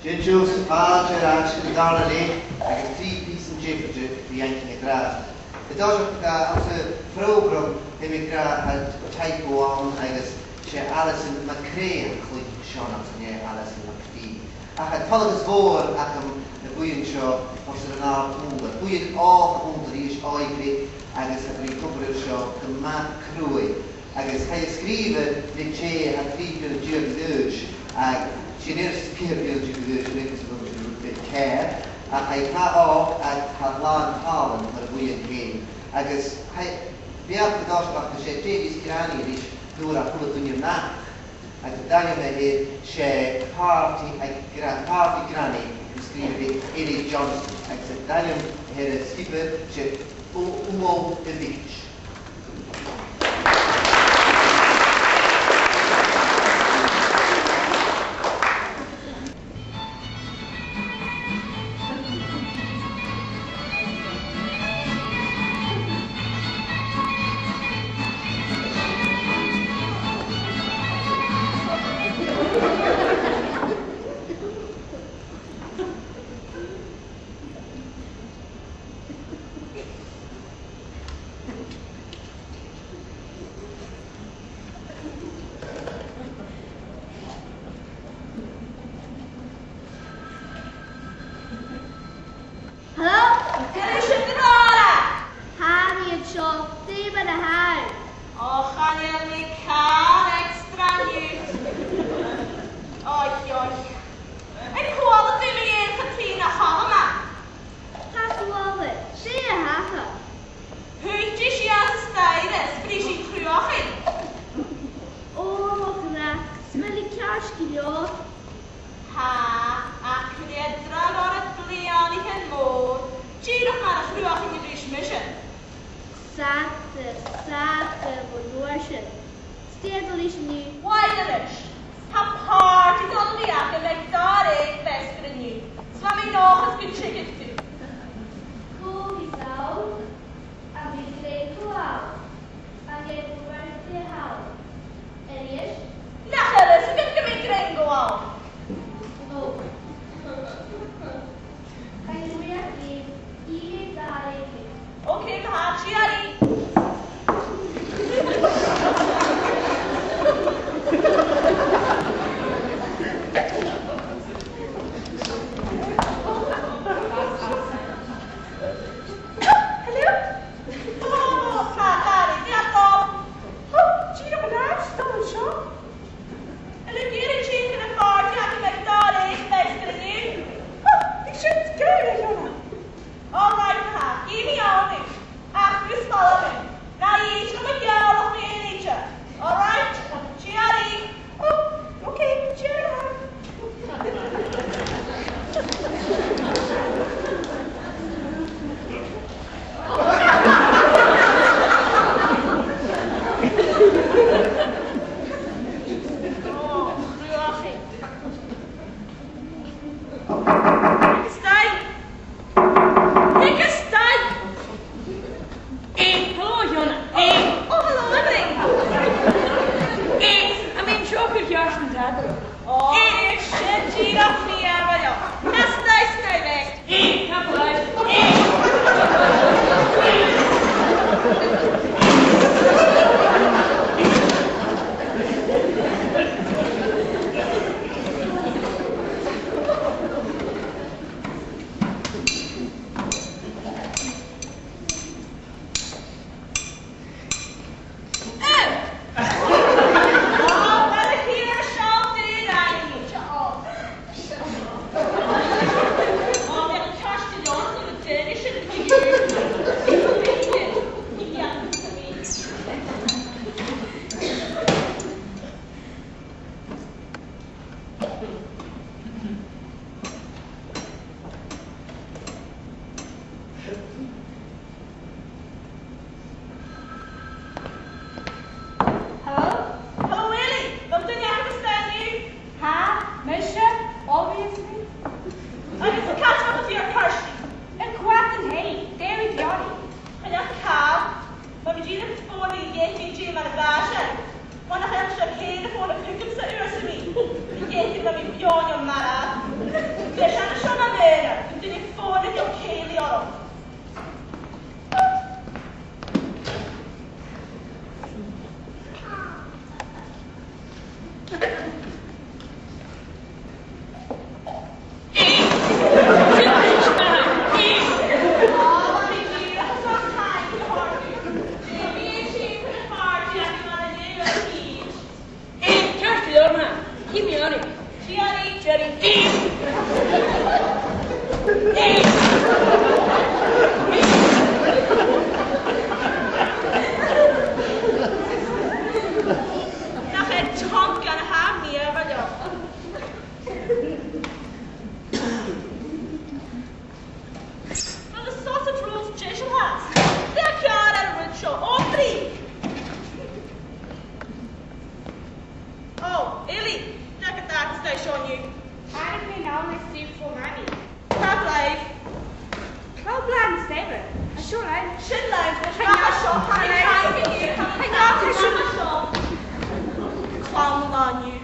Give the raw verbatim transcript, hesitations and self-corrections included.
An-diugh, fàilte air ais dhan dàrna leth agus trì pìosan diofraichte a bhios againn an-dràsta. An toiseach, eh, anns a' phrògram, tha mi ag ràdh, tha typo ann agus 's e Alison McCrea a chluich Seonag, 's e Alison McPhee. Ach tha toileachas mòr agam na buidheann seo a thoirt air an àrd-ùrlar. Buidheann òg a th' ann a-rithist, òigridh, agus tha iad a' toirt seo gu math cruaidh. Agus chaidh a sgrìobhadh le tè a tha trì bliadhna deug a dh'aois, agus 's e an fhear as trice a tha trì bliadhna deug a dh'aois, agus a bheil sin rud beag ceàrr, ach tha e tha òg agus tha làn tàlant air a' bhuidheann fhèin. Agus tha, bidh e gu dòigheil, ach 's e Davy's Granny a-nis nuair a tha a h-uile duine a-mach. Agus an t-ainm a th' air, 's e Pàrtaidh a' Gra-, Pàrtaidh Granny, a sgrìobh e Ellie Johnson. Agus an t-ainm a th' air an sgioba, 's e U-, Umó a' Bhite. Hello? Cò ris a tha thu? Tha mi an seo, dè mar a tha thu? Och, chan eil mi car extra an-diugh. Oich, oich. An cuala tu mu dheidhinn Catrìona Cholm? Tha, cuala, 's e a thachair. Thuit i sìos an staidhre is bhris i cruachain. Ò, mo chreach, 's bheil i ceart gu leòr? Tha, ach chan eil dragh oirre bliadhnaichean mòr, dìreach mar a chruachainn a bhris mise. Sàbhailte, sàbhailte, bhon uair sin. 'S dè tha dol leis an-diugh? Uill, a-nis, tha pàrtaidh dol a bhith agam aig dà dheug feasgar an-diugh. 'S bha mi an dòchas gun tigeadh tu. Cò bhios ann? Am bi Gringo ann? An e do bhean-taighe a th' ann? A-rithist? Nach eil fhios agad gum bi Gringo ann? No. Chan eil mi ag iarraidh, iarraidh dà dheug. Ok, ma-thà, tìoraidh. Hello? Ò, tha, tha, tha, tha. Ò, dìreach an-dràsta, an seo. An e ag iarraidh tighinn chun a' phàrtaidh agam aig dà dheug feasgar an-diugh? Ò, bidh sin glè mhath, a Sheòna. All right, ma-thà, chì mi ann thu. Ach, mus fhalbh mi. Na innis dhomh a' ghealach mu dheidhinn. All right? Tìoraidh. Ò, ok, tìoraidh. Ò, chruachain. Thig a-steach! Thig a-steach! Hey, hello, Sheòna. Hey. Oh, hello, Emily. Hey, I mean, seo gu ceart an-dràsta. Oh, hey, sin dìreach mi, Emily. That's nice, nice. Hey, come on. Hey. Hello? Hello, Willie! Bheil duine agad a-staigh an-diugh? Tha, mise, obviously. Agus càit a bheil do phiuthar Kirsty? A' coimhead an taigh, dè ri beòrna? Chan eil càil. Bha mi dìreach a' fònadh a dh'fhaicinn dè mar a bha sibh. Bhon nach eil sibh fhèin a' fònadh thugamsa uair sam bith. A dh'fhaicinn, bha mi beò no marbh. Leis an seo na bhéile, an duine fóna deoch céilí orm. Aidh, ceart gu leòr, ma-thà. Chì mi ann. Tìoraidh, tìoraidh. Aidh! Aidh! Nach e tongan a tha mi a' faighinn. Tha na sausage rolls deiseil fhathast. Dè tha ceàrr air an rud seo, Audrey? Ò, Eilidh, dè tha ceàrr an-seo an-diugh? Tha mi an-diugh a' sìor fo mamaidh. Tha glè. Tha glè an-diugh. A seo leam. Sin leam. Tha seo. Tha seo. Clann an-diugh.